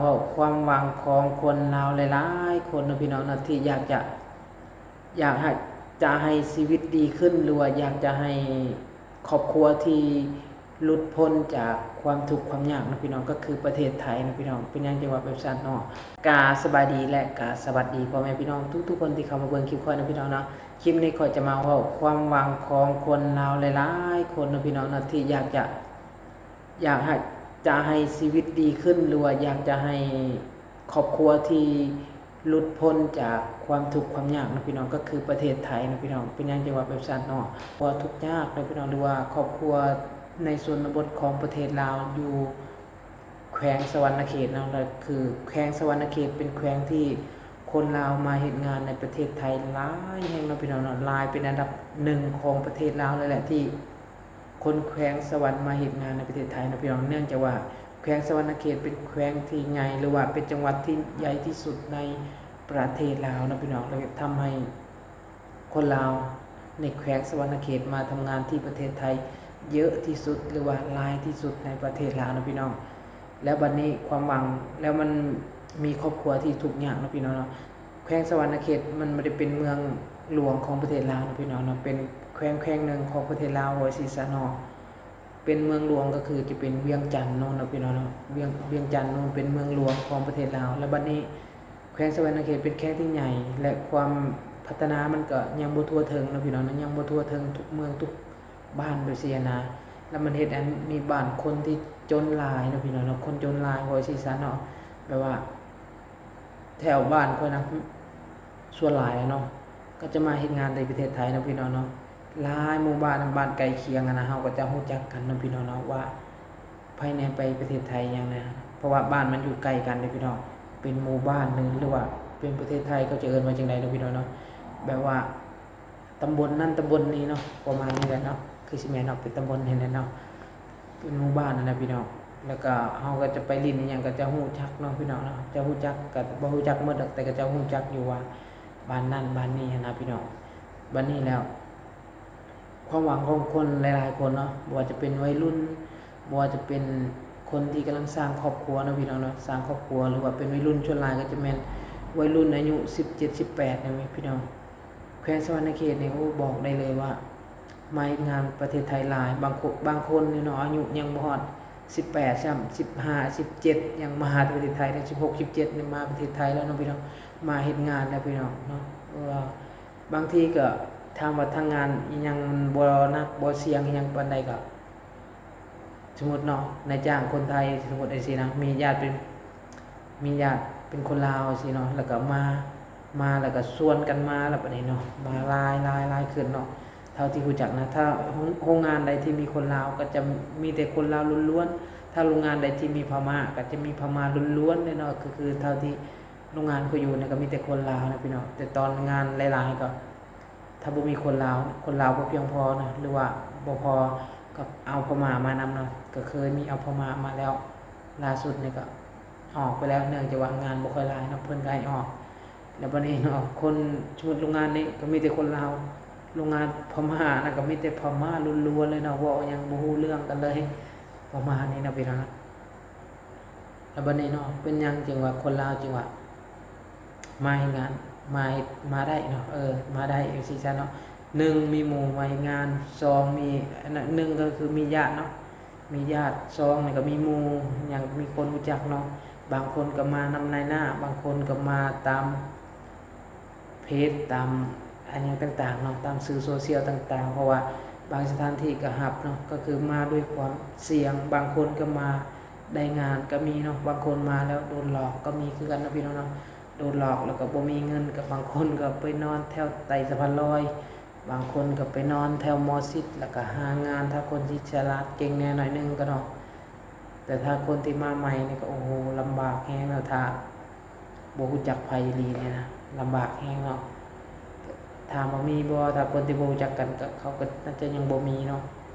ເວົ້າຄວາມຫວັງຂອງຄົນລາວຫຼາຍໆຄົນເນາະ ພີ່ນ້ອງເນາະ ທີ່ຢາກຈະ ຢາກໃຫ້ ຈະໃຫ້ຊີວິດດີຂຶ້ນ ຫຼືວ່າຢາກຈະໃຫ້ຄອບຄົວທີ່ຫຼຸດພົ້ນຈາກຄວາມທຸກຄວາມຍາກເນາະ ພີ່ນ້ອງ ກໍຄືປະເທດໄທເນາະ ພີ່ນ້ອງ. ເປັນຫຍັງຈຶ່ງວ່າແບບຊັ້ນເນາະ? ກາສະບາຍດີ ແລະ ກາສະຫວັດດີພໍ່ແມ່ພີ່ນ້ອງທຸກໆຄົນທີ່ເຂົ້າມາເບິ່ງຄລິບຂ້ອຍເນາະ ພີ່ນ້ອງເນາະ. ຄລິບນີ້ຂ້ອຍຈະມາເວົ້າຄວາມຫວັງຂອງຄົນລາວຫຼາຍໆຄົນເນາະ ພີ່ນ້ອງເນາະ ທີ່ຢາກຈະ ຢາກໃຫ້ ຈະໃຫ້ຊີວິດດີຂຶ້ນ ຫຼືວ່າຢາກຈະໃຫ້ຄອບຄົວທີ່ຫຼຸດພົ້ນຈາກຄວາມທຸກຄວາມຍາກເນາະ ພີ່ນ້ອງ ກໍຄືປະເທດໄທເນາະ ພີ່ນ້ອງ. ເປັນຫຍັງຈຶ່ງວ່າແບບຊັ້ນເນາະ? ຄອບຄົວທຸກຍາກເນາະ ພີ່ນ້ອງ ຫຼືວ່າຄອບຄົວໃນຊົນນະບົດຂອງປະເທດລາວ ຢູ່ແຂວງສະຫວັນນະເຂດເນາະ ແລະ ຄືແຂວງສະຫວັນນະເຂດເປັນແຂວງທີ່ຄົນລາວມາເຮັດງານໃນປະເທດໄທຫຼາຍແຮງເນາະ ພີ່ນ້ອງເນາະ ຫຼາຍເປັນອັນດັບໜຶ່ງຂອງປະເທດລາວເລີຍແຫຼະ ທີ່ ຄົນແຂວງສະຫວັນມາເຮັດງານໃນປະເທດໄທເນາະ ພີ່ນ້ອງ. ເນື່ອງຈາກວ່າແຂວງສະຫວັນນະເຂດເປັນແຂວງທີ່ໃຫຍ່ ຫຼືວ່າເປັນຈັງຫວັດທີ່ໃຫຍ່ທີ່ສຸດໃນປະເທດລາວເນາະ ພີ່ນ້ອງ ແລະ ທຳໃຫ້ຄົນລາວໃນແຂວງສະຫວັນນະເຂດມາທຳງານທີ່ປະເທດໄທເຍອະທີ່ສຸດ ຫຼືວ່າຫຼາຍທີ່ສຸດໃນປະເທດລາວເນາະ ພີ່ນ້ອງ. ແລ້ວບັດນີ້ຄວາມຫວັງ ແລ້ວມັນມີຄອບຄົວທີ່ທຸກຍາກເນາະ ພີ່ນ້ອງເນາະ. ແຂວງສະຫວັນນະເຂດມັນບໍ່ໄດ້ເປັນເມືອງຫຼວງຂອງປະເທດລາວເນາະ ພີ່ນ້ອງເນາະ, ເປັນແຂວງແຂວງໜຶ່ງຂອງປະເທດລາວ ວ່າຊີ້ຊະເນາະ. ເປັນເມືອງຫຼວງກໍຄືຈະເປັນວຽງຈັນໂນ່ນເນາະ ພີ່ນ້ອງເນາະ, ວຽງ ວຽງຈັນໂນ່ນເປັນເມືອງຫຼວງຂອງປະເທດລາວ. ແລ້ວບັດນີ້ແຂວງສະຫວັນນະເຂດເປັນແຂວງທີ່ໃຫຍ່ ແລະ ຄວາມພັດທະນາມັນກໍຍັງບໍ່ທົ່ວເຖິງເນາະ ພີ່ນ້ອງເນາະ, ຍັງບໍ່ທົ່ວເຖິງທຸກເມືອງທຸກ ບ້ານແບບຊີ້ຫັ້ນນະ. ແລ້ວມັນເຮັດໃຫ້ມີບ້ານຄົນທີ່ຈົນຫຼາຍເນາະ ພີ່ນ້ອງເນາະ, ຄົນຈົນຫຼາຍ ວ່າຊີ້ຊະເນາະ. ແບບວ່າແຖວບ້ານຂ້ອຍນະ ສ່ວນຫຼາຍເນາະ ກໍຈະມາເຮັດງານໃນປະເທດໄທເນາະ ພີ່ນ້ອງເນາະ. ຫຼາຍໝູ່ບ້ານ ບ້ານໃກ້ຄຽງຫັ້ນນະ ເຮົາກໍຈະຮູ້ຈັກກັນເນາະ ພີ່ນ້ອງເນາະ ວ່າໃຜແດ່ໄປປະເທດໄທຫຍັງນະ, ເພາະວ່າບ້ານມັນຢູ່ໃກ້ກັນເດ້ ພີ່ນ້ອງ. ເປັນໝູ່ບ້ານ ຫຼື ຫຼືວ່າເປັນປະເທດໄທ ເຂົາຈະເອີ້ນວ່າຈັ່ງໃດເນາະ ພີ່ນ້ອງເນາະ, ແບບວ່າ ຕຳບົນນັ້ນຕຳບົນນີ້ເນາະ ປະມານນີ້ແຫຼະເນາະ, ຄືຊິແມ່ນເນາະ ເປັນຕຳບົນຫັ້ນແຫຼະເນາະ ເປັນໝູ່ບ້ານຫັ້ນນະ ພີ່ນ້ອງ. ແລ້ວກໍເຮົາກໍຈະໄປຫຼິ້ນອີ່ຫຍັງກໍຈະຮູ້ຈັກເນາະ ພີ່ນ້ອງເນາະ, ຈະຮູ້ຈັກ ກໍບໍ່ຮູ້ຈັກໝົດດອກ ແຕ່ກໍຈະຮູ້ຈັກຢູ່ວ່າບ້ານນັ້ນບ້ານນີ້ຫັ້ນນະ ພີ່ນ້ອງ. ບັດນີ້ແລ້ວ ຄວາມຫວັງຂອງຄົນຫຼາຍໆຄົນເນາະ ບໍ່ວ່າຈະເປັນໄວລຸ້ນ ບໍ່ວ່າຈະເປັນຄົນທີ່ກຳລັງສ້າງຄອບຄົວເນາະ ພີ່ນ້ອງເນາະ, ສ້າງຄອບຄົວ ຫຼືວ່າເປັນໄວລຸ້ນ ສ່ວນຫຼາຍກໍຈະແມ່ນໄວລຸ້ນອາຍຸສິບເຈັດ ສິບແປດນີ້ ພີ່ນ້ອງ. ແຂວງສະຫວັນນະເຂດນີ້ ໂອ້ ບອກໄດ້ເລີຍວ່າມາເຮັດງານປະເທດໄທຫຼາຍ, ບາງຄົນ ບາງຄົນນີ້ເນາະ ອາຍຸຍັງບໍ່ຮອດສິບແປດຊ້ຳ ສິບຫ້າ ສິບເຈັດ ຍັງມາປະເທດໄທແລ້ວ, ສິບຫົກ ສິບເຈັດ ນີ້ມາປະເທດໄທແລ້ວເນາະ ພີ່ນ້ອງ, ມາເຮັດງານແລ້ວ ພີ່ນ້ອງເນາະ. ເອີ ບາງທີກໍຖາມວ່າທາງງານອີ່ຫຍັງມັນບໍ່ໜັກບໍ່ສ່ຽງອີ່ຫຍັງປານໃດ ກໍ ສົມມຸດເນາະ ນາຍຈ້າງຄົນໄທ ສົມມຸດຈັ່ງຊີ້ນະ ມີຍາດເປັນ ມີຍາດເປັນຄົນລາວຈັ່ງຊີ້ເນາະ ແລ້ວກໍມາ ມາແລ້ວກໍຊວນກັນມາ ແລ້ວບັດນີ້ເນາະ ມາຫຼາຍ ຫຼາຍ ຫຼາຍຂຶ້ນເນາະ ເທົ່າທີ່ຮູ້ຈັກນະ. ຖ້າໂຮງ ໂຮງງານໃດທີ່ມີຄົນລາວ ກໍຈະມີແຕ່ຄົນລາວລ້ວນໆ, ຖ້າໂຮງງານໃດທີ່ມີພະມ້າ ກໍຈະມີພະມ້າລ້ວນໆເລີຍເນາະ, ກໍຄືເທົ່າທີ່ ໂຮງງານຂ້ອຍຢູ່ນີ້ກໍມີແຕ່ຄົນລາວນະ ພີ່ນ້ອງ, ແຕ່ຕອນງານຫຼາຍໆກໍ ຖ້າບໍ່ມີຄົນລາວ ຄົນລາວບໍ່ພຽງພໍນະ ຫຼືວ່າບໍ່ພໍ ກໍເອົາພະມ້າມານຳເນາະ, ກໍເຄີຍມີເອົາພະມ້າມາແລ້ວ, ລ່າສຸດນີ້ກໍອອກໄປແລ້ວ ເນື່ອງຈາກວ່າງານບໍ່ຄ່ອຍຫຼາຍເນາະ ເພິ່ນກໍໃຫ້ອອກ. ແລ້ວບັດນີ້ເນາະ ຄົນ ສົມມຸດໂຮງງານນີ້ກໍມີແຕ່ຄົນລາວ, ໂຮງງານພະມ້ານະກໍມີແຕ່ພະມ້າລ້ວນໆເລີຍເນາະ, ເວົ້າຫຍັງບໍ່ຮູ້ເລື່ອງກັນເລີຍ ປະມານນີ້ເນາະ ພີ່ນ້ອງ. ແລ້ວບັດນີ້ເນາະ ເປັນຫຍັງຈຶ່ງວ່າຄົນລາວຈຶ່ງວ່າມາເຮັດງານ ມາເຮັດ ມາໄດ້ເນາະ ເອີ ມາໄດ້ຈັ່ງຊີ້ຊະເນາະ. ໜຶ່ງ ມີໝູ່ມາເຮັດງານ, ສອງ ມີ ອັນນັ້ນ ໜຶ່ງກໍຄືມີຍາດເນາະ ມີຍາດ, ສອງ ນີ້ກໍມີໝູ່ຫຍັງ ມີຄົນຮູ້ຈັກເນາະ, ບາງຄົນກໍມານຳນາຍໜ້າ, ບາງຄົນກໍມາຕາມ ເພຈ ຕາມອັນຫຍັງຕ່າງໆເນາະ ຕາມສື່ໂຊຊຽວຕ່າງໆ ເພາະວ່າບາງສະຖານທີ່ກໍຮັບເນາະ ກໍຄືມາດ້ວຍຄວາມສ່ຽງ, ບາງຄົນກໍມາໄດ້ງານກໍມີເນາະ, ບາງຄົນມາແລ້ວໂດນຫຼອກກໍມີຄືກັນເນາະ ພີ່ນ້ອງເນາະ, ໂດນຫຼອກແລ້ວກໍບໍ່ມີເງິນ ກໍບາງຄົນກໍໄປນອນແຖວໃຕ້ສະພານລອຍ, ບາງຄົນກໍໄປນອນແຖວໝໍຊິດ ແລ້ວກໍຫາງານ ຖ້າຄົນທີ່ສະຫຼາດເກັ່ງແດ່ໜ້ອຍໜຶ່ງກໍເນາະ. ແຕ່ຖ້າຄົນທີ່ມາໃໝ່ນີ້ກໍ ໂອ້ໂຫ ລຳບາກແຮງເນາະ ຖ້າ ບໍ່ຮູ້ຈັກໃຜອີ່ຫຼີນີ້ນະ ລຳບາກແຮງເນາະ. ຖາມວ່າມີບໍ່ ຖ້າຄົນທີ່ບໍ່ຮູ້ຈັກກັນ ກໍ ເຂົາກໍໜ້າຈະຍັງບໍ່ມີເນາະ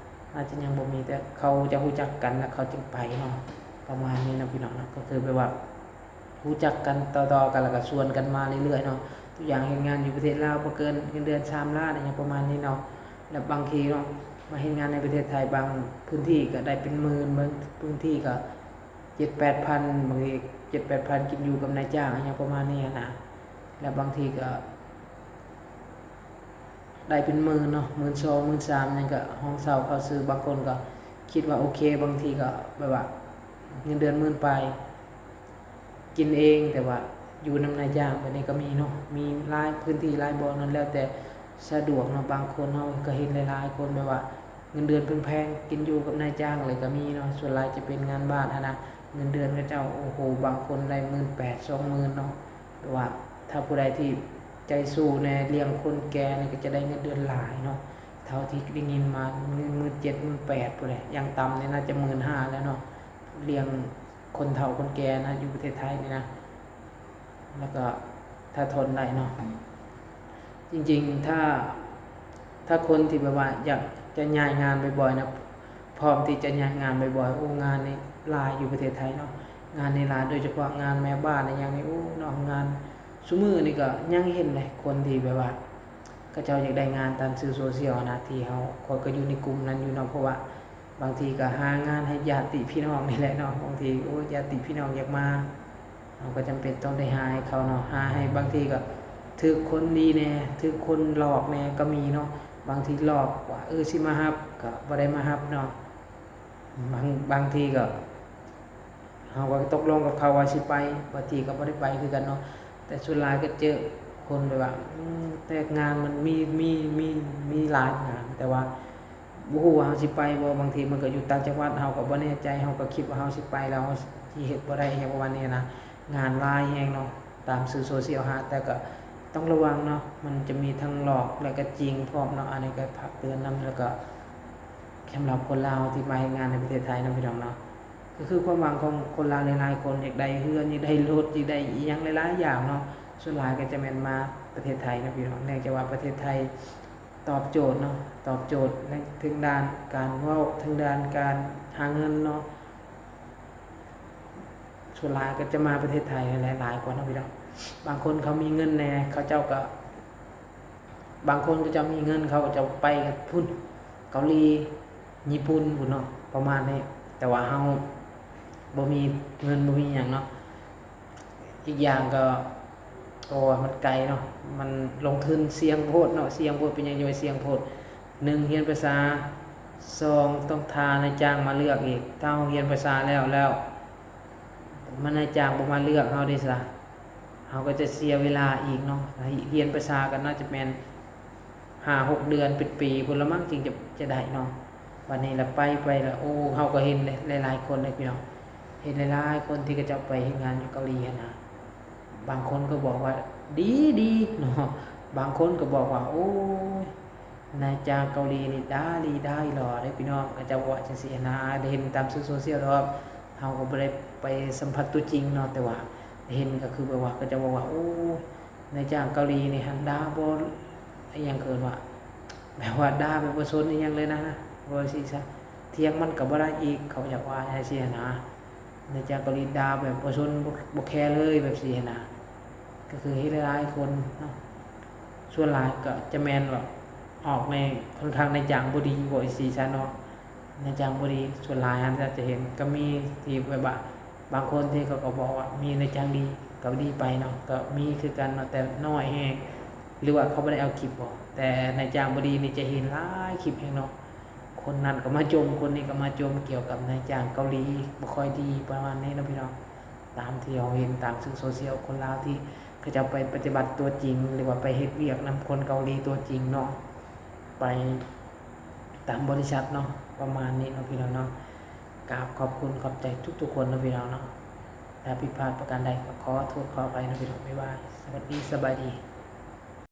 ໜ້າຈະຍັງບໍ່ມີ ແຕ່ເຂົາຈະຮູ້ຈັກກັນ ແລ້ວເຂົາຈຶ່ງໄປເນາະ ປະມານນີ້ເນາະ ພີ່ນ້ອງເນາະ. ກໍຄືແບບວ່າຮູ້ຈັກກັນ ຕໍ່ໆກັນ ແລ້ວກໍຊວນກັນມາເລື້ອຍໆເນາະ. ຕົວຢ່າງເຮັດງານຢູ່ປະເທດລາວ ບໍ່ເກີນເງິນເດືອນສາມລ້ານ ອີ່ຫຍັງປະມານນີ້ເນາະ. ແລ້ວບາງທີເນາະ ມາເຮັດງານໃນປະເທດໄທ ບາງພື້ນທີ່ກໍໄດ້ເປັນໝື່ນ ບາງພື້ນທີ່ກໍ ເຈັດແປດພັນ ບາງທີ ເຈັດແປດພັນ ກິນຢູ່ກັບນາຍຈ້າງ ອີ່ຫຍັງປະມານນີ້ຫັ້ນນະ. ແລ້ວບາງທີກໍໄດ້ເປັນໝື່ນເນາະ ໝື່ນສອງ ໝື່ນສາມ ຫຍັງກໍຫ້ອງເຊົ່າເຂົາຊື້. ບາງຄົນກໍຄິດວ່າໂອເຄ ບາງທີກໍແບບວ່າເງິນເດືອນໝື່ນປາຍ ກິນເອງ ແຕ່ວ່າຢູ່ນຳນາຍຈ້າງ ແບບນີ້ກໍມີເນາະ. ມີຫຼາຍພື້ນທີ່ຫຼາຍບ່ອນເນາະ ແລ້ວແຕ່ສະດວກເນາະ. ບາງຄົນເຮົາກໍເຫັນຫຼາຍໆຄົນແບບວ່າເງິນເດືອນແພງໆ ກິນຢູ່ກັບນາຍຈ້າງເລີຍກໍມີເນາະ. ສ່ວນຫຼາຍຈະເປັນງານບານຫັ້ນນະ ເງິນເດືອນເຂົາເຈົ້າ ໂອ້ໂຫ ບາງຄົນໄດ້ໝື່ນແປດ ສອງໝື່ນເນາະ. ຫຼືວ່າຖ້າຜູ້ໃດທີ່ໃຈສູ້ແດ່ ລ້ຽງຄົນແກ່ນີ້ ກໍຈະໄດ້ເງິນເດືອນຫຼາຍເນາະ. ເທົ່າທີ່ໄດ້ຍິນມາ ເງິນໝື່ນເຈັດ ໝື່ນແປດພຸ້ນແຫຼະ ຢ່າງຕ່ຳນີ້ໜ້າຈະໝື່ນຫ້າແລ້ວເນາະ ລ້ຽງຄົນເຖົ້າຄົນແກ່ນະ ຢູ່ປະເທດໄທນີ້ນະ. ແລ້ວກໍຖ້າທົນໄດ້ເນາະ ຈິງໆ ຖ້າ ຖ້າຄົນທີ່ແບບວ່າຢາກຈະຍ້າຍງານບ່ອຍໆນະ ພ້ອມທີ່ຈະຍ້າຍງານບ່ອຍໆ. ໂອ້ ງານນີ້ຫຼາຍຢູ່ປະເທດໄທເນາະ ງານນີ້ຫຼາຍ ໂດຍສະເພາະງານແມ່ບ້ານອີ່ຫຍັງນີ້ ໂອ້ເນາະ. ງານຊຸມື້ນີ້ກໍຍັງເຫັນເດ້ ຄົນທີ່ແບບວ່າເຂົາເຈົ້າຢາກໄດ້ງານຕາມສື່ໂຊຊຽວຫັ້ນນະ ທີ່ເຮົາ ຂ້ອຍກໍຢູ່ໃນກຸ່ມນັ້ນຢູ່ເນາະ. ເພາະວ່າບາງທີກໍຫາງານໃຫ້ຍາດຕິພີ່ນ້ອງນີ້ແຫຼະເນາະ. ບາງທີ ໂອ້ ຍາດຕິພີ່ນ້ອງຢາກມາ ເຮົາກໍຈຳເປັນຕ້ອງໄດ້ຫາໃຫ້ເຂົາເນາະ ຫາໃຫ້. ບາງທີກໍຖືກຄົນດີແດ່ ຖືກຄົນຫຼອກແດ່ກໍມີເນາະ. ບາງທີຫຼອກວ່າ ເອີ ຊິມາຮັບ ກໍບໍ່ໄດ້ມາຮັບເນາະ. ບາງ ບາງທີກໍ ເຮົາກໍຕົກລົງກັບເຂົາວ່າຊິໄປ ບາງທີກໍບໍ່ໄດ້ໄປຄືກັນເນາະ. ແຕ່ສ່ວນຫຼາຍກໍເຈີຄົນແບບວ່າ ອືມ ແຕ່ງານມັນມີ ມີ ມີ ມີຫຼາຍງານ ແຕ່ວ່າບໍ່ຮູ້ວ່າເຮົາຊິໄປບໍ່. ບາງທີມັນກໍຢູ່ຕ່າງຈັງຫວັດ ເຮົາກໍບໍ່ແນ່ໃຈ ເຮົາກໍຄິດວ່າເຮົາຊິໄປແລ້ວ ເຮົາຊິເຮັດບໍ່ໄດ້ ຫຍັງປະມານນີ້ນະ. ງານຫຼາຍແຮງເນາະ ຕາມສື່ໂຊຊຽວຫາ ແຕ່ກໍຕ້ອງລະວັງເນາະ ມັນຈະມີທັງຫຼອກ ແລະກໍຈິງພ້ອມເນາະ. ອັນນີ້ກໍຝາກເຕືອນນຳ ແລ້ວກໍສຳລັບຄົນລາວທີ່ມາເຮັດງານໃນປະເທດໄທເນາະ ພີ່ນ້ອງເນາະ. ກໍຄືຄວາມຫວັງຂອງຄົນລາວຫຼາຍໆຄົນ ຢາກໄດ້ເຮືອນ ຢາກໄດ້ລົດ ຢາກໄດ້ອີ່ຫຍັງຫຼາຍໆຢ່າງເນາະ. ສ່ວນຫຼາຍກໍຈະແມ່ນມາປະເທດໄທເນາະ ພີ່ນ້ອງ ເນື່ອງຈາກວ່າປະເທດໄທຕອບໂຈດເນາະ ຕອບໂຈດໃນເທິງດ້ານການເວົ້າ ເທິງດ້ານການຫາເງິນເນາະ. ສ່ວນຫຼາຍກໍຈະມາປະເທດໄທຫັ້ນແຫຼະຫຼາຍກວ່າເນາະ ພີ່ນ້ອງ. ບາງຄົນເຂົາມີເງິນແດ່ ເຂົາເຈົ້າກໍ ບາງຄົນເຂົາເຈົ້າມີເງິນ ເຂົາກໍຈະໄປກັນພຸ້ນ ເກົາຫຼີ ຍີ່ປຸ່ນພຸ້ນເນາະ ປະມານນີ້. ແຕ່ວ່າເຮົາບໍ່ມີເງິນ ບໍ່ມີຫຍັງເນາະ. ອີກຢ່າງກໍ ໂອ້ ມັນໄກເນາະ ມັນລົງທຶນສ່ຽງໂພດເນາະ ສ່ຽງໂພດ. ເປັນຫຍັງຈັ່ງວ່າສ່ຽງໂພດ? ໜຶ່ງ ຮຽນພາສາ, ສອງ ຕ້ອງຖ້ານາຍຈ້າງມາເລືອກອີກ. ຖ້າເຮົາຮຽນພາສາແລ້ວ ແລ້ວມັນນາຍຈ້າງບໍ່ມາເລືອກເຮົາເດຊະ ເຮົາກໍຈະເສຍເວລາອີກເນາະ. ຮຽນພາສາກໍໜ້າຈະແມ່ນຫ້າຫົກເດືອນ ເປັນປີພຸ້ນລະມັ້ງ ຈຶ່ງຈະ ຈະໄດ້ເນາະ. ບັດນີ້ລະໄປ ໄປລະ ໂອ້ ເຮົາກໍເຫັນເດ້ ຫຼາຍໆຄົນເດ້ ພີ່ນ້ອງ ເຫັນຫຼາຍໆຄົນທີ່ເຂົາເຈົ້າໄປເຮັດງານຢູ່ເກົາຫຼີຫັ້ນນະ. ບາງຄົນກໍບອກວ່າດີໆເນາະ ບາງຄົນກໍບອກວ່າ ໂອ້ຍ ນາຍຈ້າງເກົາຫຼີນີ້ດ່າລີດ່າອີ່ຫຼໍ່ເດ້ ພີ່ນ້ອງ ເຂົາເຈົ້າເວົ້າຈັ່ງຊີ້ຫັ້ນນະ. ໄດ້ເຫັນຕາມສື່ໂຊຊຽວດອກ ເຮົາກໍບໍ່ໄດ້ໄປສຳຜັດຕົວຈິງເນາະ ແຕ່ວ່າເຫັນກໍຄືແບບວ່າເຂົາເຈົ້າເວົ້າວ່າ ໂອ້ຍ ນາຍຈ້າງເກົາຫຼີນີ້ຫັ້ນດ່າບໍ່ ອີ່ຫຍັງເອີ້ນວ່າ ແບບວ່າດ່າແບບບໍ່ສົນອີ່ຫຍັງເລີຍນະ ເວົ້າຈັ່ງຊີ້ຊະ ຖຽງມັນກໍບໍ່ໄດ້ອີກ ເຂົາຢາກວ່າຈັ່ງຊີ້ຫັ້ນນະ. ນາຍຈ້າງເກົາຫຼີດ່າແບບບໍ່ສົນ ບໍ່ ບໍ່ແຄເລີຍ ແບບຊີ້ຫັ້ນນະ. ກໍຄືເຫັນຫຼາຍໆຄົນເນາະ ສ່ວນຫຼາຍກໍຈະແມ່ນແບບອອກໃນ ຄ່ອນຂ້າງນາຍຈ້າງບໍ່ດີ ເວົ້າຈັ່ງຊີ້ຊະເນາະ. ນາຍຈ້າງບໍ່ດີ ສ່ວນຫຼາຍຫັ້ນຈະເຫັນ ກໍມີທີ່ແບບວ່າ ບາງຄົນທີ່ເຂົາກໍບອກວ່າມີນາຍຈ້າງດີກໍດີໄປເນາະ ກໍມີຄືກັນເນາະ ແຕ່ນ້ອຍແຮງ ຫຼືວ່າເຂົາບໍ່ໄດ້ເອົາຄລິບບໍ. ແຕ່ນາຍຈ້າງບໍ່ດີນີ້ຈະເຫັນຫຼາຍຄລິບແຮງເນາະ ຄົນນັ້ນກໍມາຈົ່ມ ຄົນນີ້ກໍມາຈົ່ມກ່ຽວກັບນາຍຈ້າງເກົາຫຼີບໍ່ຄ່ອຍດີ ປະມານນີ້ເນາະ ພີ່ນ້ອງ. ຕາມທີ່ເຮົາເຫັນຕາມສື່ໂຊຊຽວ ຄົນລາວທີ່ເຂົາເຈົ້າໄປປະຕິບັດຕົວຈິງ ຫຼືວ່າໄປເຮັດວຽກນຳຄົນເກົາຫຼີຕົວຈິງເນາະ ໄປຕາມບໍລິສັດເນາະ ປະມານນີ້ເນາະ ພີ່ນ້ອງເນາະ. ກາບຂອບຄຸນຂອບໃຈທຸກໆຄົນເນາະ ພີ່ນ້ອງເນາະ. ຖ້າຜິດພາດປະການໃດກໍຂໍໂທດຂໍອະໄພເນາະ ພີ່ນ້ອງ. ບາຍບາຍ ສະຫວັດດີ ສະບາຍດີ.